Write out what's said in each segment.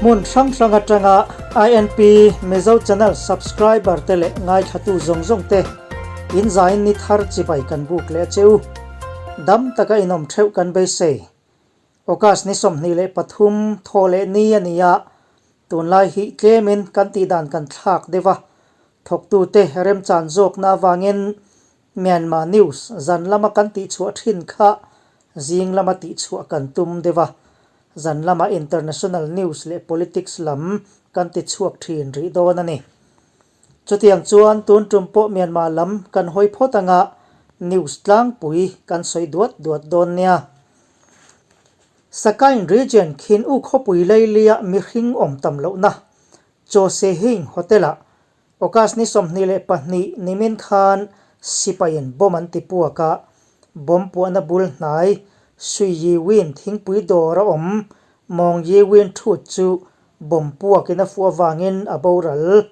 Hmun hrang hrang atanga INP Mizo Channel subscriber te leh ngaithlatu zawng zawng te in zain ni thar chibai kan buk leh a che u. Dam taka inawm theuh kan beisei. August ni 23 thaw leh ni a ni a, tunlai hi tlemin kan tihdan kan thlak deuh a, thawktute remchan zawkna avangin Myanmar News zan lama kan tihchhuah thin kha zing lama tihchhuah kan tum deuh a, zan lama international news leh politics lam kan tichhuak thin rih dawn a ni. Chutiang chuan tun tum pawh Myanmar lam kan hawi phawt anga news tlangpui kan sawi duat duat dawn nia. Sakain Region khin u khawpui leilia mihring awm tam lohna Chaw Sehing Hotel-ah August ni 22 nimin khan sipaiin bomb an ti puak a, bomb puahna bul hnai Sui Yi Win thingpui dawr a awm Mawng Yi Win Thut chu bomb puakin a fuh avangin a boral.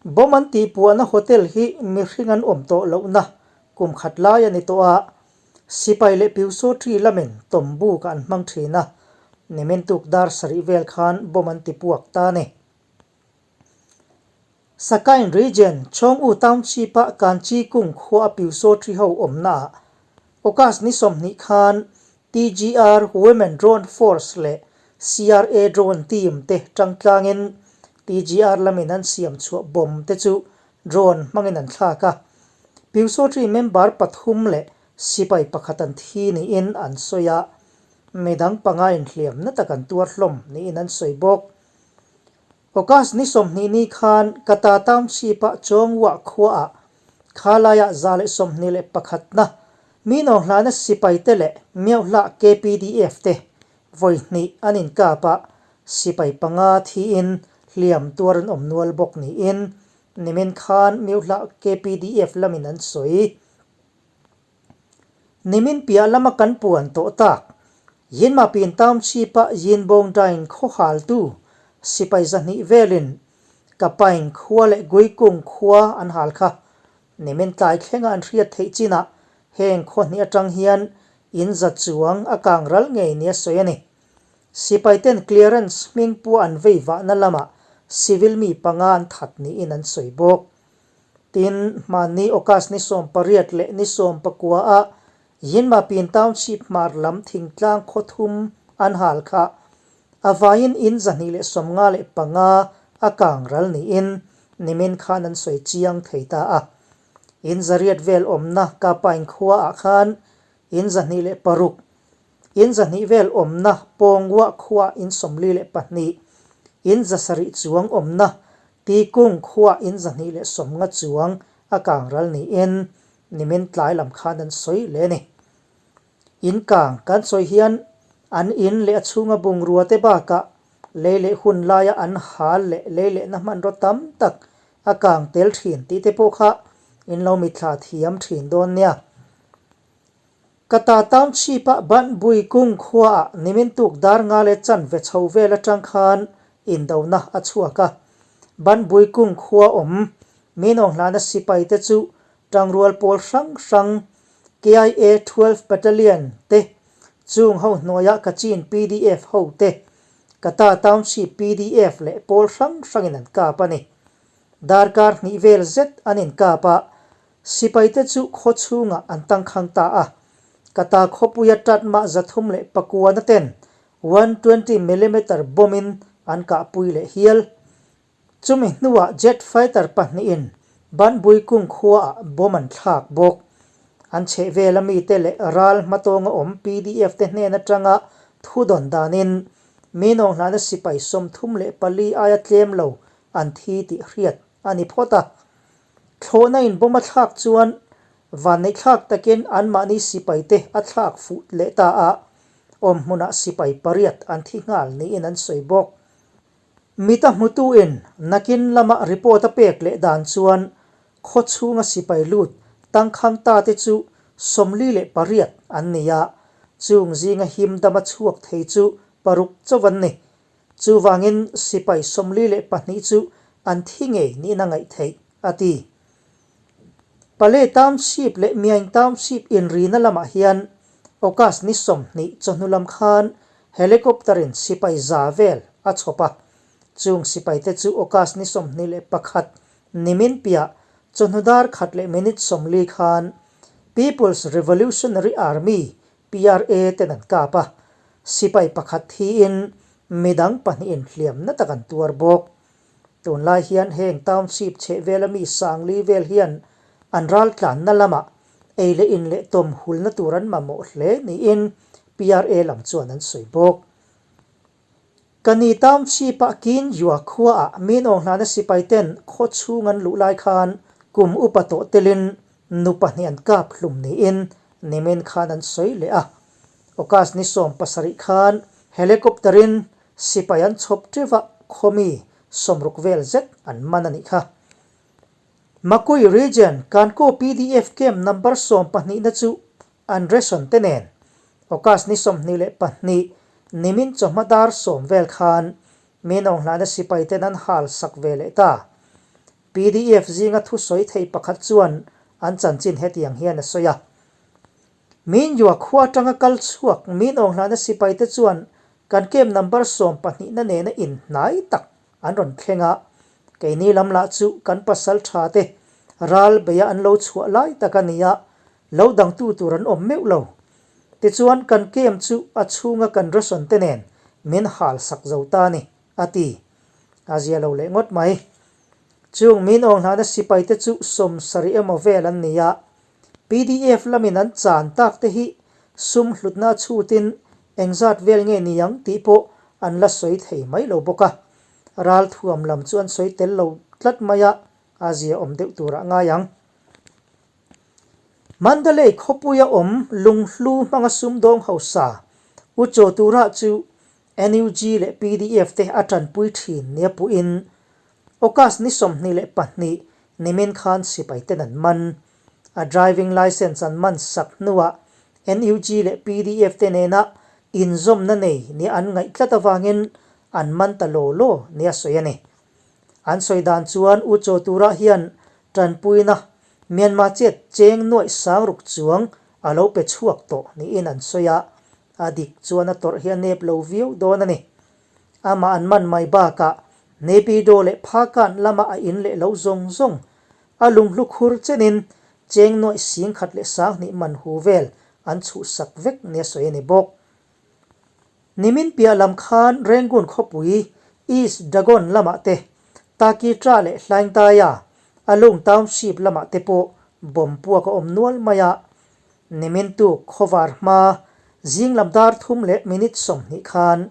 Bomb an tih puahna hotel hi mihring an awm tawh lohna kum khat lai a ni tawh a, sipai leh Piusawṭi lamin tawmbuk an hmang thin a, nimin tuk dar sarih vel khan bomb an ti puak ta a ni. Sakain Region, Chawng-U Township-a Kanchi kung khua a Piusawṭi ho awmnaah August ni 20 khan TGR Women Drone Force leh CRA Drone Team te tangtlangin TGR lamin an siam chhuah bomb te chu drone hmangin an thlak a. Piusawṭi member pathum leh sipai pakhat an thi niin an sawi a, midang panga inhliamna tak an tuar hlawm niin an sawi bawk. August ni 20 ni khan Kata Township-a Chawngwah khuaah khalaiah 121 na mi nawnghlana sipaite leh Miohlah KPDF te vawi hnih an inkap a, sipai panga thiin hliam tuar an awm nual bawk niin nimin khan Miohlah KPDF lamin an sawi. Nimin piah lama kan puan tawh tak, Yinmapin Township-a Yinbawngdain khaw haltu sipai 200 velin Kapain khua leh Guikung khua an hal kha. Nimin tlai thlenga an hriat theih chinah heng khaw hnih atang hian in za chuang a kang ral ngei nia sawi a ni. Sipaiten clearance hming pua an vei vahna lamah civil mi panga an that niin an sawi bawk. Tin, hmanni August ni 18 leh ni 19 ah Yinmapin Township hmar lam thingtlang khaw thum an hal kha a vaiin in 255 a kang ral niin nimin khan an sawi chiang thei ta a. In 800 vel awmna Kapain khua ah khan in 206, in 200 vel awmna Pawngwah khua in 42, in 700 chuang awmna Tikung khua in 250 chuang a kang ral niin nimin tlai lam khan an sawi leh a ni. In kang kan sawi hian an in leh a chhunga bungrua te bakah lei leh hun laia an hal leh lei lehna hmanraw tam tak a kang tel thin tih te pawh kha in lo mitthla thiam thin dawn nia. Kata Township-a Banbui kung khuaah nimin tuk dar nga leh chanve chho vel atang khan indona a chhuak a. Banbui kung khua awm Minawnghlana sipai te chu tangrual pawl hrang hrang KIA 12 Battalion te chung ho hnuaiah Kachin PDF ho te Kata Township PDF leh pawl hrang hrangin an kap a ni. Darkar hnih vel zet an inkap a, Sipaite chu khaw chhungah an tangkhang ta a, Kata khawpuia tatmah 309 na ten 120 millimeter bomb-in an kahpui leh hial. Chumi hnuah jet fighter pahnihin Banbui kung khuaah bomb an thlak bawk. An chhehvela mite leh ral hmatawnga awm PDF te hnen atanga thu dawn danin mi nawnghlana sipai 34 aia tlem lo an thi tih hriat a ni phawt a. Thlawhna in bomb a thlak chuan vanneihthlak takin anmahni sipai te a thlak fuh leh ta a, awm hmunah sipai pariat an thi nghal niin an sawi bawk. Mita hmutu in nakin lama report a pek leh dan chuan khaw chhunga sipai lut tangkhang ta te chu 48 an ni a, chung zinga him dama chhuak thei chu paruk chauh an ni. Chuvangin sipai 42 chu an thi ngei niin a ngaih theih, a ti. Pale Township leh Myaing Township inrina lamah hian August ni 20 chawhnu lam khan helicopter in sipai za vel a chhawp a. Chung sipaite chu August ni 21 nimin piah chawhnu dar khat leh minute 40 khan People's Revolutionary Army, PRA, ten an kap a, sipai pakhat thiin midang pahnihin hliamna tak an tuar bawk. Tunlai hian heng township chheh vela mi sangli vel hian an raltlanna lamah ei leh in leh tawm hulna tur an mamawh hle niin PRA lam chuan an sawi bawk. Kani township-ah Kin Yua khuaah min awnghlana sipai ten khaw chhung an luh lai khan kum upa tawh telin nu pahnih an kap hlum niin nimin khan an sawi leh a. August ni 17 khan helicopter-in Sipai an chhawp teuh a, khawmi sawmruk vel zet an man a nih kha. Makui Region, Kankaw pdf Camp number 12 na chu an ration te nen August ni 22 nimin chawhma dar 10 vel khan Minawnghlana sipai ten an hal sak ve leh ta. Pdf zinga thusawi thei pakhat chuan an chanchin hetiang hian a sawi a. Min Yua khua atanga kal chhuak Min Aung Hlana sipaite chuan kan camp number 12 na nena inhnai tak an rawn thleng a, keini lam lah chu kan pasal tha te ral beia an lo chhuah lai tak a ni a, lo dangtu tur an awm meuh lo. Tichuan kan camp chu a chhunga kan ration te nen min hal sak zo ta a ni, a ti. A zia lo leh ngawt mai. Chung Min Aung Hlana sipaite chu 70 emaw vel an ni a, Pdf lamin an chan tak te hi sum hlutna chhutin engzat vel nge ni ang tih pawh an la sawi thei mai lo bawk a. Ralthuam lam chu an sawi tel lo tlat mai a, a zia awm deuh turah ngai ang. Mandalay khawpuia awm lunghlu hmanga sumdawng hausa U Chaw Tura chu NUG leh pdf te a tanpui thin nia puhin August ni 22 nimin khan sipai ten an man. A driving licence an man sak hnuah NUG leh pdf te nena inzawmna nei nia an ngaih tlat avangin an man ta law law nia sawi a ni. An sawi dan chuan U Chaw Tura hian tanpuina Myanmar chet cheng nuaih sang ruk chuang a lo pe chhuak tawh niin an sawi a, a dik chuan a tawrh hi a nep lo viau dawn a ni. Amah an man mai bakah Naypyidaw leh Phakanh lama a in leh lo zawng zawng a lunghlu khur chenin cheng nuaih sing khat leh 2000 man hu vel an chhuhsak vek nia sawi a ni bawk. Nimin piah lam khan Rangoon khawpui East Dagon lamah te, Takitra leh Hlaingtaya, Alung Township lamah te pawh bomb puak a awm nual mai a, Nimin tuk khawvar hma zing lam dar thum leh minute 20 khan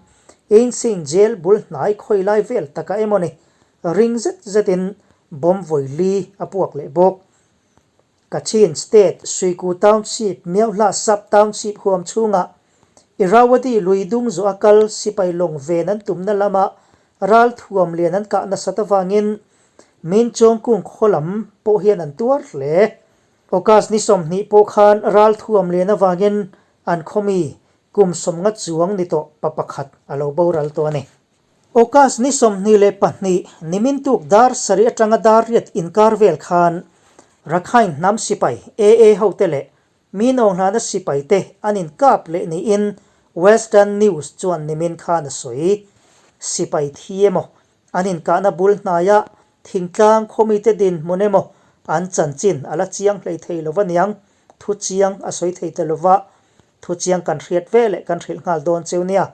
Einstein Jail bul hnai khawi lai vel taka emaw ni ring zet zetin bomb vawi li a puak leh bawk. Kachin State Suiku Township Myohla Sub Township huam chhungah Irrawaddy lui dung zawh a kal sipai lawng ven an tumna lama ral thuam lian an kah nasat avangin Min Chawngkung khaw lam pawh hian an tuar hle. August ni 20 pawh khan ral thuam lian avangin an khawmi kum 50 chuang ni tawh pa pakhat a lo boral tawh a ni. August ni 22 nimin tuk dar sarih atanga dar riat inkar vel khan Rakhine hnam sipai AA hote leh Min Aung Hlana sipai te an inkap leh niin Western News chuan nimin khan a sawi. Sipai thi emaw An inkahna bul hnaia thingtlang khawmite dinhmun emaw an chanchin a la chiang hlei thei lo aniang, thu chiang a sawi thei ta lova, thu chiang kan hriat ve leh kan hrilh nghal dawn cheu nia.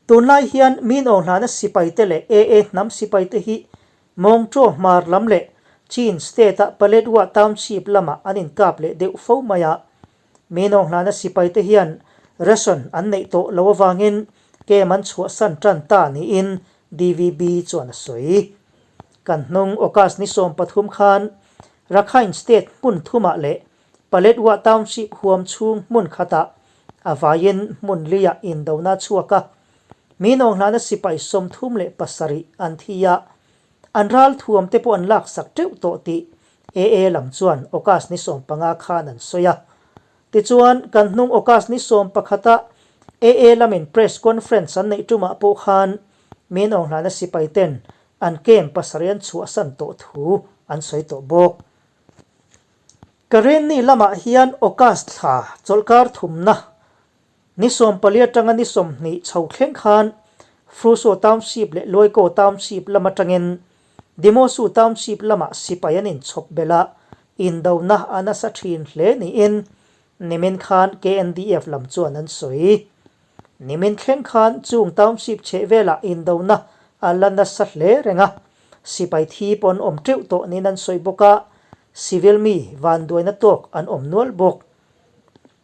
Tunlai hian Min Aung Hlana sipaite leh AA hnam sipaite hi Mawngchaw hmar lam leh Chin State-a Paletwa Township lamah an inkap leh deuh fo mai a. Min Aung Hlana sipaite hian ration an neih tawh lo avangin camp an chhuahsan tan ta niin DVB chuan a sawi. Kan hnung August ni 13 khan Rakhine State hmun thumah leh Paletwa Township huam chhung hmun khatah a vaiin hmun liah indona a chhuak a. Min Aung Hlana sipai 37 an thi a, an ral thuam te pawh an laksak teuh tawh tih AA lam chuan August ni 15 khan an sawi a. Tichuan, kan hnung August ni 11 a AA lamin press conference an neih tumah pawh khan Min Aung Hlana sipai ten an camp pasarih an chhuahsan tawh thu an sawi tawh bawk. Karenni lamah hian August thla chawlhkar thumna ni 14 atanga ni 20 chho thleng khan. Hruso Township leh Loikaw Township lam atangin Demosu Township lamah sipai an inchhawp belh a, indona a nasa thin hle niin nimin khan KNDF lam chuan an sawi. Nimin thleng khan chung Township chheh velah indona a la nasa hle reng a, sipai thi pawh an awm teuh tawh niin an sawi bawk a, civil mi vanduaina tawk an awm nual bawk.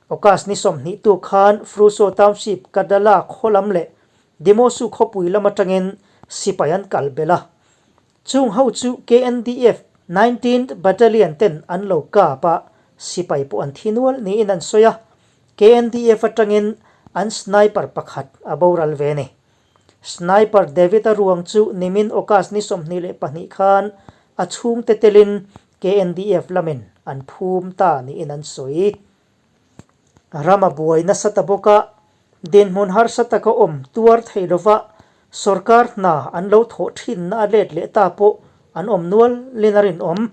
August ni 20 tu khan Hruso Township Kadala khaw lam leh Demosu khawpui lam atangin sipai an kal belh a. Chung ho chu KNDF Nineteenth Battalion ten an lo kap a, sipai pawh an thi nual niin an sawi a. KNDF atangin an sniper pakhat a boral ve a ni. Sniper David-a ruang chu nimin August ni 22 khan a chhungte telin KNDF lamin an phum ta niin an sawi. Ram a buai nasa ta bawk a, dinhmun harsa taka awm tuar thei lova sorkar hna an lo thawh thinna a let leh ta pawh an awm nual lin a rinawm.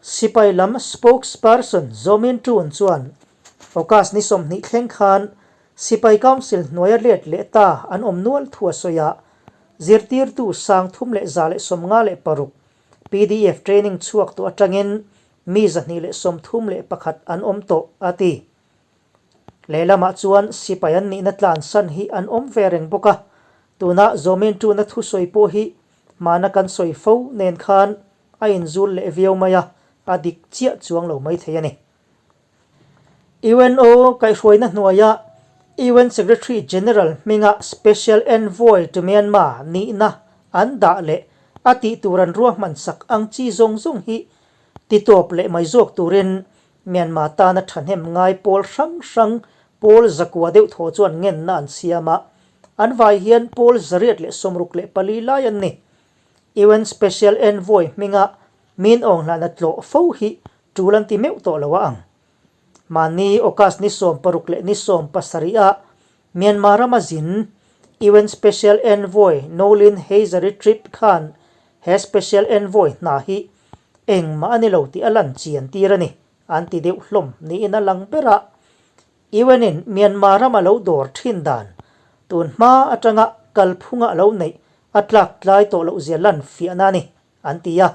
Sipai lam spokesperson Zomin Tun chuan August ni 20 thleng khan Sipai Council hnuaia let leh ta an awm nual thu a sawi a, zirtirtu 3156 pdf training chhuak tawh atangin mi 231 an awm tawh, a ti. Lehlamah chuan sipai an nihna tlansan hi an awm ve reng bawk a, tuna Zawmin Tuna thusawi pawh hi hmana kan sawi fo nen khan a inzul leh viau mai a, a dik chiah chuang lo maithei a ni. UNO kaihhruaina hnuaia UN Secretary General hminga Special Envoy to Myanmar nihna an dah leh a tih tur an ruahman sak ang chi zawng zawng hi titawp leh mai zawk turin Myanmar tana thahnem ngai pawl hrang hrang pawl zakua deuh thaw chuan ngenna an siam a, an vai hian pawl 164 lai an ni. UN Special Envoy hminga min awnghlana tlawh fo hi tul an ti meuh tawh lo a ang. Mahni August ni 16 leh ni 17 ah Myanmar rama zin UN Special Envoy Noeleen Heyzer-i trip khan he Special Envoy hna hi engmah a ni lo tih a lan chian tir a ni, an ti deuh hlawm niin a lang ber a. UN in Myanmar rama lo dawr thin dan tun hma atanga kalphunga a lo neih a tlak tlai tawh loh zia lan fiahna a ni, an ti a.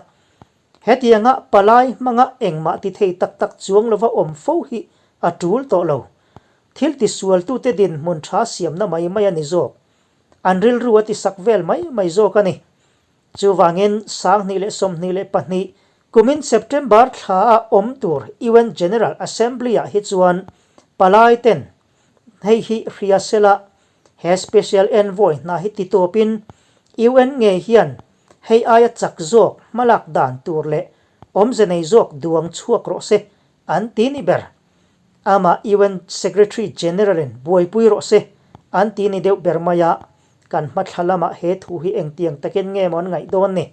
Hetianga palai hmanga engmah ti thei tak tak chuang lova awm fo hi a tul tawh lo. Thil tisualtute dinhmun tha siamna mai mai a ni zawk. An rilru a tisak vel mai mai zawk a ni. Chuvangin 2022 kumin September thla a awm tur UN General Assembly-ah hi chuan palai ten hei hi hria sela he Special Envoy hna hi titawpin UN ngei hian Hei aia chak zawk hmalak dan tur leh awmze nei zawk duang chhuak rawh se an ti ni ber. Amah UN Secretary General-in buaipui rawh se an ti ni deuh ber mai a, kan hmathla lamah he thu hi engtiang takin nge maw an ngaih dawn ni?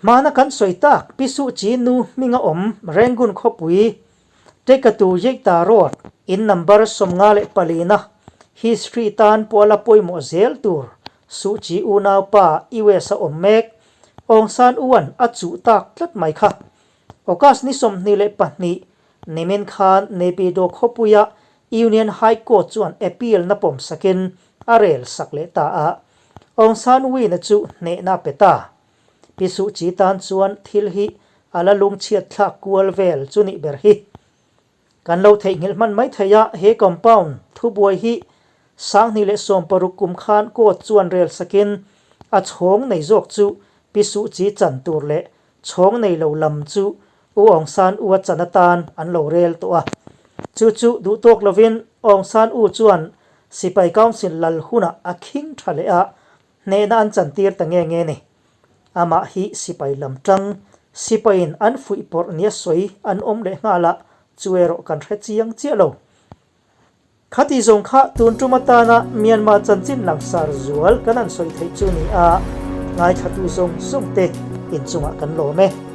Hmana kan sawi tak Pi Suh Kyi nu hminga awm Rangoon khawpui Tekatu Yeita Road in number 54 na history tan pawh a la pawimawh zel tur Suh Kyi unaupa US a awm mek Aung San U-a'n a chuh tak tlat mai kha. August ni 22 nimin khan Naypyidaw khawpuia Union High Court chuan appeal na pawm sakin a rel sak leh ta a, Aung San Win-a chu hnehna a pe ta. Pi Suh Kyi tan chuan thil hi a la lungchhiat thlak kual vel chu nih ber hi. Kan lo theihnghilh hman mai thei a, he compound thubuai hi 2016 kum khan court chuan rel sakin a chhawng nei zawk chu Pi Suh Kyi chan tur leh chhawng nei lo lam chu U Aung San U a chan atan an lo rel tawh a. Chu chu duh tawk lovin Aung San U chuan Sipai Council lal hunah a khing tha leh a, hnehna an chantir ta nge nge ni. Amah hi sipai lam tang, sipaiin an fuih pawrh nia sawi an awm leh nghal a, chu erawh kan hre chiang chiah lo. Khati zawng kha tun tum atana Myanmar chanchin langsar zual kan han sawi theih chu ni a, ngaithlatu zawng zawng te inchungah kan lawm e.